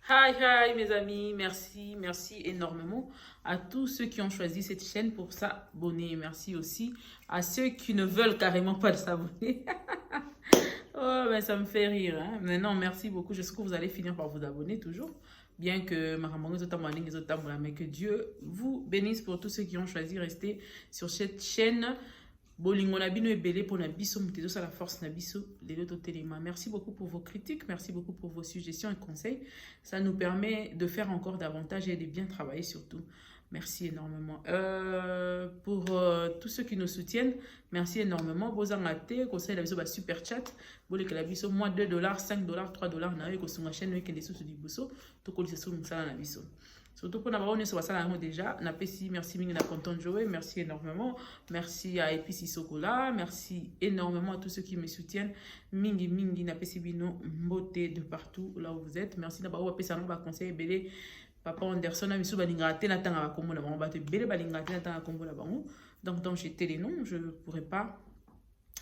Hi, hi mes amis, merci, merci énormément à tous ceux qui ont choisi cette chaîne pour s'abonner. Merci aussi à ceux qui ne veulent carrément pas s'abonner. Oh, ben ça me fait rire. Hein? Mais non, merci beaucoup. Je sais que vous allez finir par vous abonner toujours. Bien que mais que Dieu vous bénisse pour tous ceux qui ont choisi de rester sur cette chaîne. Bolingo na bino ebele pona biso, moto ezosala force na biso lelo totelema. Merci beaucoup pour vos critiques, merci beaucoup pour vos suggestions et conseils. Ça nous permet de faire encore davantage et de bien travailler surtout. Merci énormément. Pour tous ceux qui nous soutiennent, merci énormément. Bozanga te kosalela biso ba super chat, bolekela biso mwa 2 dollars, 5 dollars, 3 dollars na yo, ekosunga chaîne oyo ekende susu liboso, tokolisa so mosala na biso. Surtout mpona bango nyonso basala yango déjà, napesi merci mingi na Conton Joe, merci énormément. Merci à Episi Sokola, merci énormément à tous ceux qui me soutiennent. Mingi mingi, napesi bino mbote de partout là où vous êtes. Merci na bango bapesa yango baconseil ebele. Papa Anderson na misu balingaka te natanga bakombo na bango, bato ebele balingaka te natanga kombo na bango. Donc donc j'ai les noms, je pourrais pas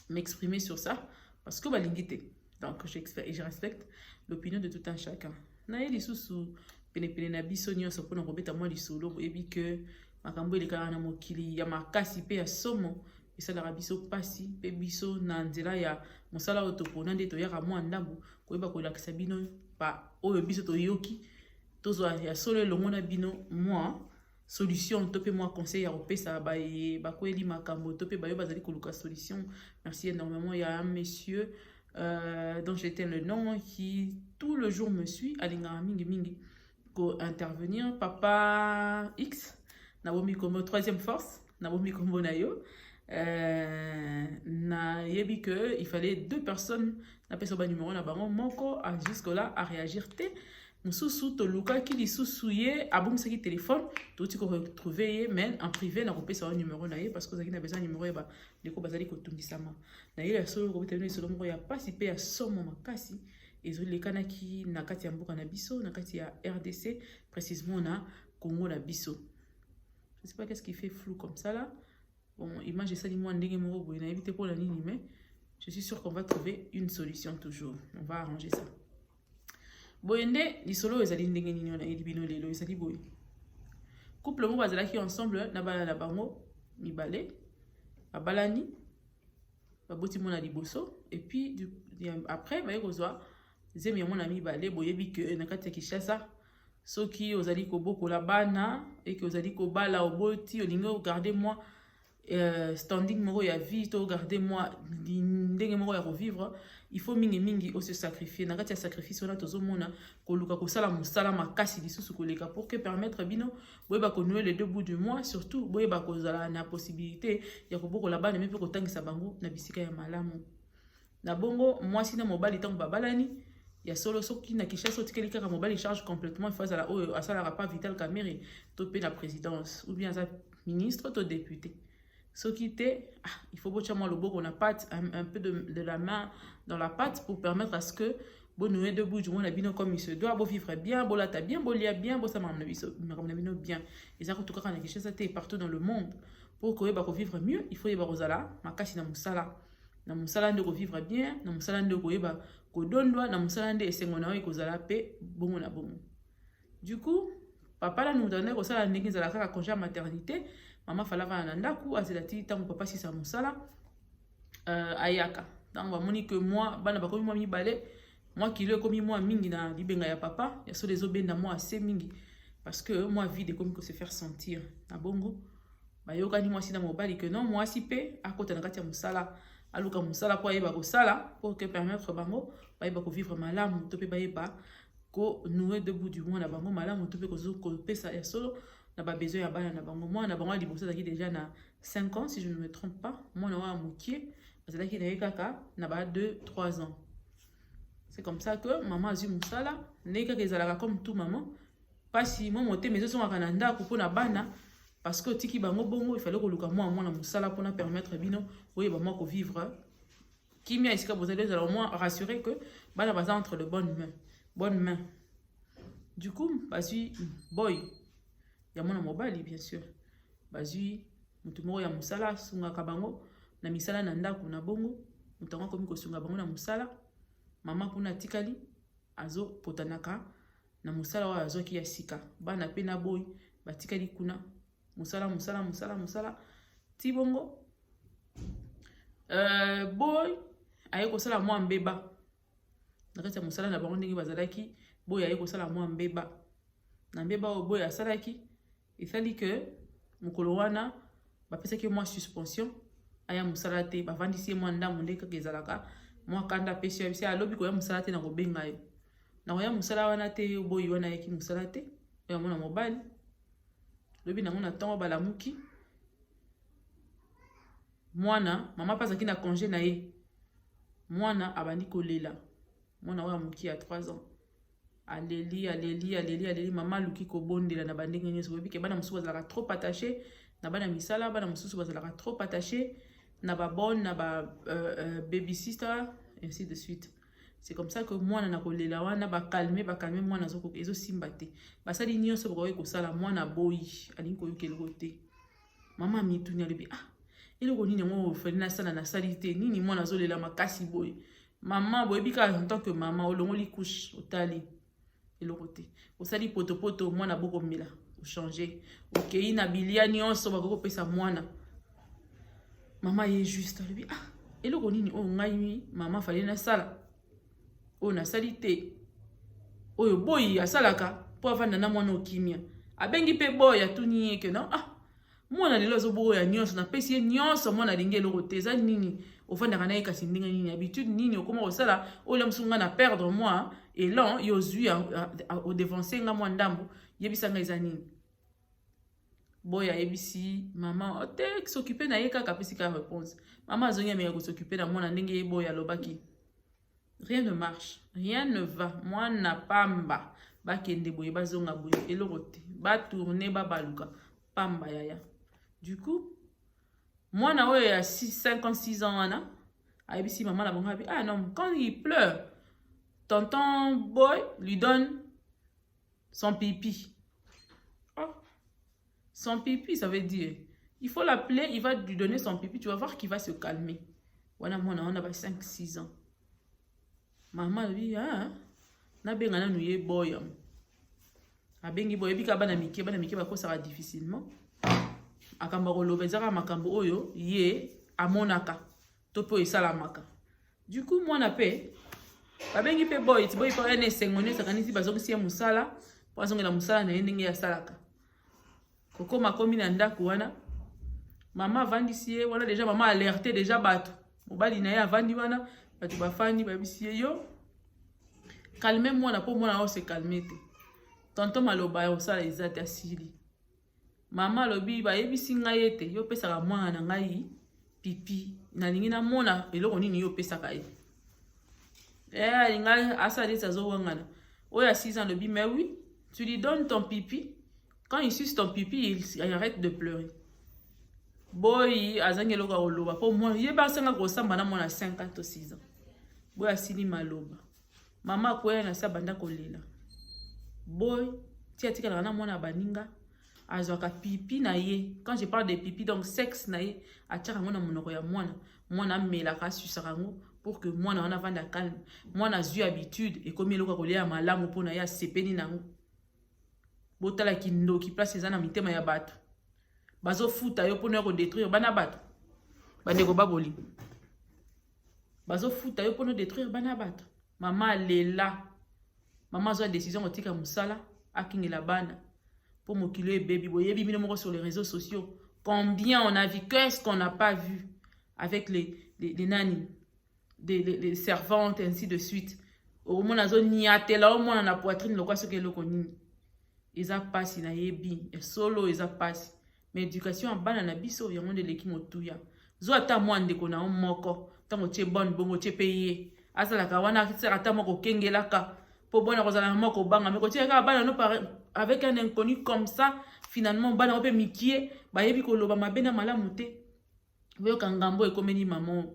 m'exprimer sur ça parce que balingi te. Donc je respecte l'opinion de tout un chacun. Naye lisusu penepene na biso nyonso mpona kobeta mwa lisolo. Boyebi ke makambo elekaka na mokili ya makasi mpe ya somo esalaka biso mpasi, mpe biso na nzela ya mosala oyo topona nde toyaka mwa ndambo koyeba kolakisa bino ba oyo biso toyoki, tozwa ya solo elongo na bino mwa solution to mpe mwa conseil ya kopesa bakweli makambo to mpe bayo bazali koluka solution. Merci énormément. Il y a un monsieur dont j'étais le nom qui tout le jour me suit, alingaka mingi mingi ko-intervenir, Papa X, nabomi kombo, troisième force, nabomi kombo na yo. Nayebi que il fallait deux personnes napesa banuméro na bango. Moko jusque là a réagir te, mosusu tolukaki lisusu ye, abongisaki telefone, touti koretrouve ye, mais en privé nakopesa yo numéro na ye parce que ozalaki na besoin numéro ya bandeko bazali kotungisama na ye. Ya solo, kobeta bino lisolo moko ya pasi mpe ya somo makasi ezolekanaki na kati ya mboka na biso, na kati ya RDC, précisément na Congo na biso. Je sais pas qu'est-ce qui fait flou comme ça là. Bon, image esali mwa ndenge moko boye, nayebi te mpona nini, mais je suis sûr qu'on va trouver une solution toujours, on va arranger ça. Boye nde lisolo oyo ezali ndenge nini oyo nayebi bino lelo ezali boye: couple moko bazalaki ensemble na bana na bango mibale, babalani, baboti mwana liboso et puis après baye kozwa zemi ya mwana mibale. Boyebi ke na kati ya Kinshasa, soki ozali kobokola bana eke ozali kobala, oboti, olingi ogarde mwa standing moko ya vie to ogarde mwa ndenge moko ya kovivre, il faut mingimingi ose sacrifier. Na kati ya sacrifice wana, tozomona koluka kosala mosala makasi lisusu koleka pour que permettre bino boyeba konouer les deux bouts du mois, surtout boyeba kozala na possibilité ya kobokola bana me mpe kotangisa bango na bisika ya malamu. Na bongo, mwasi na mobali ntango babalani, ya solo, soki na Kinshasa otikeli kaka mobali charge complètement, il faut azala oyo asalaka pa Vital Kamerhe to mpe na présidence ou bien aza ministre to député. Soki te, ah, il faut botya mwa loboko na pâte, un peu de la main dans la pâte pour permettre à ce que bonouer deux bouts du mois na bino comme il se doit, bovivre bien, bolata bien, bolia bien, bosala makambo na bino bien. Eza kutu kaka na Kinshasa te, partout dans le monde, pour koyeba kovivre mieux, il faut yeba kozala makasi na mosala. Na mosala nde kovivre bien, na mosala nde koyeba kodondwa, na mosala nde esengo na yo ekozala mpe bongo na bongo. Du coup, papa nanu moto andaki kosala ndenge ezala kaka congé ya maternité, mama fala vanda na ndako, azela ti ntango papa asisa mosala, ayaka. Ntango bamoni ke mwa bana bakomi mwa mibale, mwa kilo ekomi mwa mingi na libenga ya papa, ya solo ezobenda mwa ase mingi parce que mwa vide ekomi kose faire sentir. Na bongo, bayokani mwasi na mobali ke non, mwasi mpe akota na kati ya mosala, aluka mosala mpo ayeba kosala pour que permettre bango bayeba kovivre malamu to mpe bayeba konouer deux bouts du mois na bango malamu to mpe kopesa ya solo na babesoin ya bana na bango. Mwana na bango ya liboso azalaki déjà na 5 ans, si je ne me trompe pas. Mwana wana mokie azalaki na ye kaka na ba 2 3 ans. C'est comme ça que mama azwi mosala ndenge kaka ezalaka comme tout maman, mpasi mwa motema ezozongaka na ndako mpona bana parce que otiki bango bongo. Il fallait koluka mwa mwana mosala mpona permettre bino boyeba mwa kovivre kimia esika bozali, ozala mwa rassuré que bana baza entre de bonnes mains, bonne main. Du coup, bazwi boy ya mwana mobali, bien sûr bazwi motu moko ya mosala asungaka bango na misala na ndako. Na bongo, moto yango akomi kosunga bango na mosala, mama kuna atikali azopotanaka. Na mosala oyo azwaki ya sika, bana mpe na boyi batikali kuna. Mosala, mosala, mosala, mosala ti bongo. Boy aye kosala mwa mbeba na kati ya mosala na bango. Ndenge bazalaki, boy aye kosala mwa mbeba. Na mbeba oyo boy asalaki, esali ke mokolo wana bapesaki ye mwa suspension, aya mosala te. Bavandisi ye mwa ndambo. Nde kaka ezalaka mwa kanda apesi yo, abisi alobi koya mosala te, na kobenga yo na koya mosala wana te. Boyi wana ayaki mosala te. Oyo mwana mobali, lobi nango na ntongo balamuki, mwana mama mpe azalaki na congé na ye. Mwana abandi kolela. Mwana oyo amoki ya 3 ans aleli, aleli, aleli, aleli. Mama aluki kobondela na bandenge nyonso. Boyebi ke bana mosusu bazalaka trop attaché na bana misala, bana mosusu bazalaka trop attaché na babonne, na ba baby sister, ainsi de suite. C'est comme ça que mwana na kolela wana, bacalmer, bacalmer mwana, ezosimba te. Basali nyonso bakoki kosala, mwana boyi, alingi koyoka eloko te. Mama amituni, alobi: "Ah, eloko nini yango ofali nasala? Nasali te nini? Mwana azolela makasi boye." Mama, boyebi kaka, en tant que mama, olongoli couche, otali, eloko te. Osali potopoto, mwana bokomela, ochange, okei na bilia nyonso bakoki kopesa mwana. Mama ye juste alobi: "Ah, eloko nini oyo ngai mama fali nasala, oyo nasali te, oyo boyi asalaka mpo avanda na mwana okimia?" Abengi mpe boy, atuni ye ke non, ah, mwana lelo azoboya nyonso, napesi ye nyonso, mwana alingi eloko te, eza nini? Ofandaka na ye kasi ndenge nini? Habitude nini okóma kosala oyo mosusu ngai na perdre mwa élan, yo ozwi, odevancer nga mwa ndambo? Yebisa ngai, eza nini? Boy ayebisi mama te, s'occupe na ye kaka. Apesi kaka réponse. Mama azongi, ameka kos'occuper na mwana ndenge ye boy alobaki. Rien ne marche, rien ne va. Mwana pamba, bakende boye, bazonga boye, eloko te. Batourner, babaluka, pamba yaya. Du coup, mwana oyo ya 56 ans wana ayebisi mama na bango, abi: "Ah non, quand il pleure, tonton boy lui donne son pipi." Oh. Son pipi, ça veut dire il faut l'appeler, il va lui donner son pipi, tu vas voir qu'il va se calmer. Wana mwana wana ba 5 6 ans. Mama alobi: "Ah, nabenga nanu ye boy." Abengi boy. Yebi kaka bana mike, bana mike bakosaka difficilement. Akambo koloba eza kaka makambo oyo ye amonaka to mpe oyo esalamaka. Du coup, mwana mpe babengi mpe boy ti boy mpe aya na esengo nyonso, akanisi bazongisi ye mosala mpo azongela mosala na ye ndenge asalaka. Kokóma, akomi na ndako wana, mama avandisi ye wana. Déjà mama alerte déjà bato, mobali na ye avandi wana, bato bafandi, bayebisi ye: "Yo calme mwana mpo mwana oyo se calme te." Tonton maloba ya kosala eza te, asili. Mama alobi: "Bayebisi ngai ete yo opesaka mwana na ngai pipi, nalingi namona eloko nini yo opesaka ye." Alinga asala neti azowangana. Oyo ya 6 ans alobi: "Mais oui, tu lui donnes ton pipi, quand il suce ton pipi, il arrête de pleurer." Boy azangi eloko ya koloba mpo mwana ye basanga kosamba na mwana 5 ans to 6 ans. Boy asili maloba. Mama akwea na se, abanda kolela. Boy ti atikalaka na mwana ya baninga, azwaka pipi na ye, quand je parle de pipi, donc sexe na ye, atiaka yango na monoko ya mwana. Mwana amelaka, asusaka yango pour que mwana wana avanda calme. Mwana azwi habitude, ekomi eloko ya kolia ya malamu mpo na ye, asepeli nango. Botala kindoki place eza na mitema ya bato. Bazofuta yo mpona ya kodétruire bana bato. Bandeko baboli, bazofuta yo mpona détruire bana bato. Mama alela. Mama azwa décision kotika mosala, akingela bana mpo mokili ebebi. Boyebi bino moko sur les réseaux sociaux combien on a vu, qu'est-ce qu'on n'a pas vu avec les nani, les servantes, ainsi de suite. Okomona azoniatela omwana na poitrine lokwa soki eloko nini. Eza mpasi, nayebi ya solo, eza mpasi. Mais éducation ya bana na biso, yango nde eleki motuya. Zwa ata mwa ndeko na yo moko, ntango otie bonne bongo, otie mpe ye azalaka wana, asalaka ata moko, okengelaka mpo bona kozala na moko obanga. Me kotia kaka bana no avec un inconnu comme ça, finalement bana ngo mpe mikie, bayebi koloba mabe na malamu te. Boyoka ngambo ekomeli mama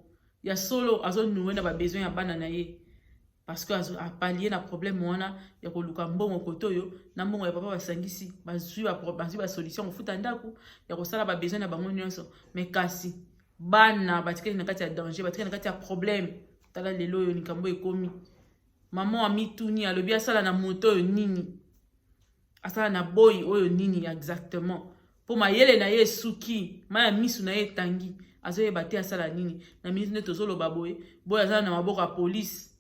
ya solo, azonouer na babesoin ya bana na ye parce que apallier na problème wana ya koluka mbongo kote oyo na mbongo ya papa basangisi, bazwi basolution kofuta ndako, ya kosala babesoin na bango nyonso. Mais kasi bana batikali na kati ya danger, batikali na kati ya problème. Tala lelo oyo likambo ekomi. Mama amituni, alobi asala na moto oyo nini? Asala na boyi oyo nini exactement? Mpo mayele na ye esuki, mai ya misu na ye etangi, azoyeba te asala nini. Na minute nde tozoloba boye, boye aza na maboko ya polise,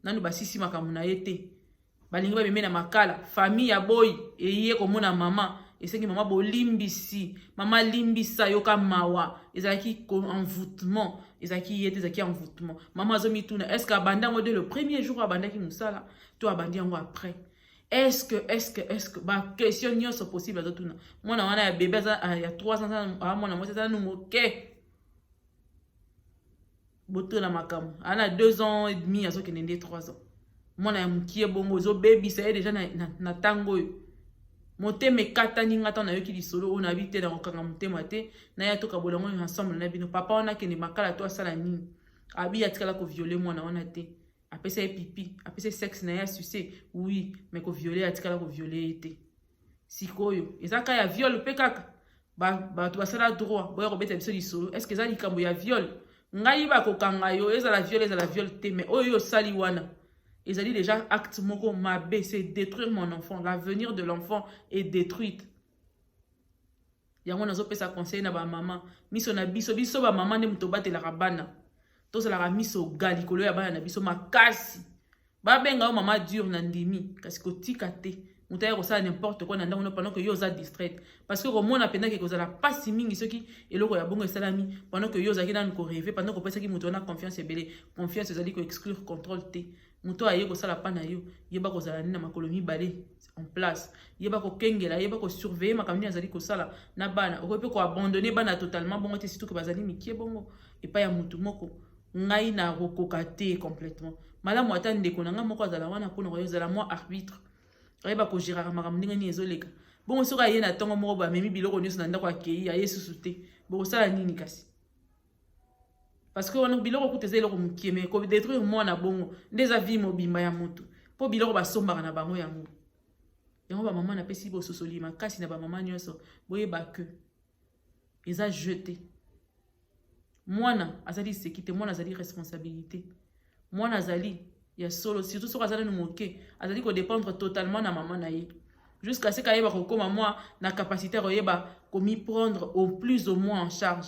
nanu basisi makambo na ye te. Balingi babime na makala. Famille ya boyi eye komona mama, esengi mama bolimbisi, mama limbisa, yoka mawa. Ezalaki envoûtement, ezalaki ye te, ezalaki envoûtement. Mama azomituna, est ce que abanda yango dès le premier jour abandaki mosala, to abandi yango après? Est ce que baquestion nyonso possible azotuna. Mwana wana ya bebe aza ya 3 ans, aza mwana mwasi, aza nanu moke. Botuna makambo, aza na 2 ans et demi, azokende nde 3 ans. Mwana ya mokie bongo ezobebisa ye deja na ntango oyo. Motema ekatani nga ntango nayoki lisolo oyo. Nayebi te, na kokanga motema te, naya tokabola yango ensemble na bino. Papa wana akende makala to asala nini? Abi atikala kovioler mwana wana te. Apesa ye pipi, apesa ye sexe na ye asuce, oui, mais kovioler, atikala kovioler ye te. Sikoyo eza ka ya viol mpe kaka bato basala droit boya kobeta biso lisolo. Est ce que eza likambo ya viol? Ngai bakokanga yo, ezala viol, ezala viol te, mais oyo osali wana ezali déjà acte moko mabe. C'est détruire mon enfant, l'avenir de l'enfant est détruite. Yango nazopesa conseil na bamama. Miso na biso, biso bamama nde moto obatelaka bana. Tozalaka miso ga likolo ya bana na biso makasi. Babenga yo mama dure na ndimi, kasi kotika te moto aya kosala n'importe quoi na ndako no pendant que yo oza distraite, parce que komona mpenza ke kozala mpasi mingi soki eloko ya bongo esalami pendant que yo ozalaki nanu korêver, pendant kopesaki moto wana confiance ebele. Confiance ezali koexclure contrôle te. Moto aye kosala mpa na yo, yeba kozala nini na makolo mibale en place, yeba kokengela, yeba kosurveiller makambo nini azali kosala na bana. Okoki mpe koabandonner bana totalement bongo te, surtout ke bazali mike bongo epai ya motu moko. Ngai nakokoka te complètement. Malamu ata ndeko na ngai moko azala wana mpona koyo ozala mwa arbitre, ayeba kogéraka makambo ndenge nini ezoleka bongo. Soki aye na ntongo moko, bamemi biloko nyonso na ndako, akei, aye susu te, bokosala nini kasi? Parce que wana biloko kuta eza eloko mokie, mais kodétruire mwana bongo nde eza vie mobimba ya motu, mpo biloko basombaka na bango yango. Yango bamama, napesi bososoli makasi na bamama nyonso. Boyeba ke eza jeu te. Mwana azali seki te, mwana azali responsabilité. Mwana azali ya solo, surtout soki aza nanu moke, azali kodépendre totalement na mama na ye jusqu'à ce qu'ayeba kokóma mwa na capacité ya koyeba komiprendre au plus au moins en charge.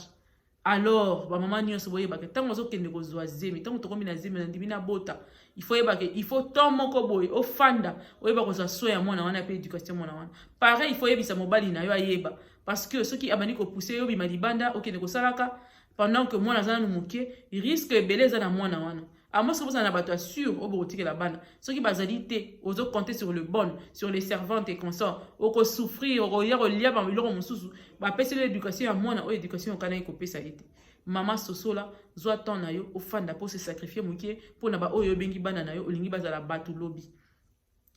Alors bamama nyonso, boyebaka ntango ozokende kozwa zemi, ntango tokomi na zemi na ndimi nabota, il faut yebaka, il faut temps moko boye ofanda, oyeba kozwa soin ya mwana wana mpe éducation mwana wana. Pareil, il faut yebisa mobali na yo ayeba, parce que soki abandi kopousser yo obima libanda, okende kosalaka pendant que mwana aza nanu moke, risque ebele eza na mwana wana. Amo soki bozala na bato ya sûr oyo bokotikela bana, soki bazali te, ozocompter sur le bon, sur les servantes et consorts, okosouffrir, okoya kolia babiloko mosusu bapeseli. Éducation ya mwana oyo, éducation okanaki kopesa ye te. Mama, sosola, zwa temps na yo, ofanda mpo se sacrifier mokie mpona baoyo obengi bana na yo, olingi bazala bato lobi.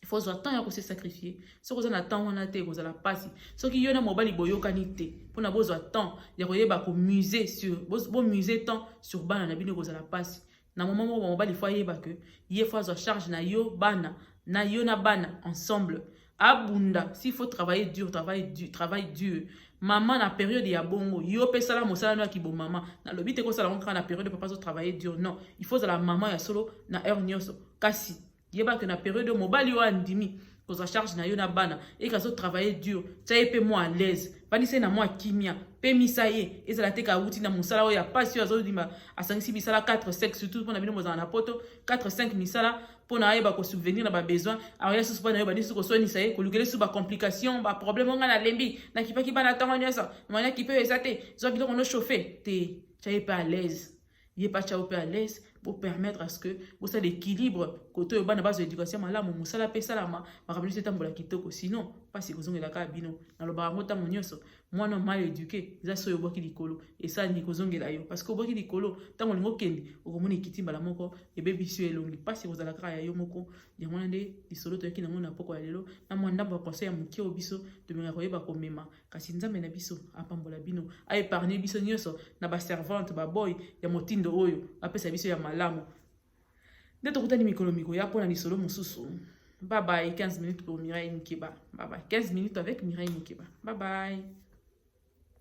Il faut zwa temps ya kose sacrifier. Soki oza na temps wana te, ekozala mpasi. Soki yo na mobali boyokani te mpona bozwa temps ya koyeba komuser sur bomuser temps sur bana na bino, ekozala mpasi. Na moment moko, mobali faut ayeba ke ye faut azwa charge na yo, bana na yo na bana ensemble. Abunda, s'il faut travailler dur, travaille dur, travaille dur. Mama, na période ya bongo, yo mpe sala mosala no ya kibomama. Nalobi te kosala ngo kaka na période papa azotravailler dur, non. Il faut ozala mama ya solo na heure nyonso, kasi yeba ke na période oyo mobali oyo andimi kozwa charge na yo na bana, eke azotravailler dur, tia ye mpe mwa à l'aise, vandisa ye na mwa kimia, pemisa ye. Ezala te awuti na mosala oyo ya pasi, oyo azodima, asangisi misala 4 5, surtout mpona bino bozala na poto, 4 5 misala mpona ayeba kosubvenir na babesoin. Aoya susu mpo na yo, bandi susu koswanisa ye, kolukela susu bacomplication, baproblème. Onga nalembi, nakipaki bana ntango nyonso, mwana kipe oyo eza te, zwa biloko no chauffe te. Tia ye mpe à l'aise, ye mpe atya yo mpe à l'aise. Bopermettre à ce que bosala équilibre kote oyo bana bazwa éducation malamu, mosala mpe esalama, makambo nyonso etambola kitoko. Sinon mpasi kozongela kaka bino. Nalobaka yango ntango nyonso, mwana mal éduqué eza soki obwaki likolo, esalani kozongela yo, parce que obwaki likolo, ntango olingi okende, okomona ekiti mbala moko, ebebisi yo elongi. Mpasi kozala kaka ya yo moko. Yango wana nde lisolo toyaki nango na poko ya lelo, na mwa ndambo ya conseil ya moke oyo biso tomekaka koyeba komema. Kasi Nzambe na biso apambola bino, aépargne biso nyonso na baservante, baboy ya motindo oyo, apesa biso ya malamu. Nde tokutani mikolo mikoya mpona lisolo mosusu. Bye bye. 15 minutes pour Mireille Mukeba. Bye bye. 15 minutes avec Mireille Mukeba. Bye bye.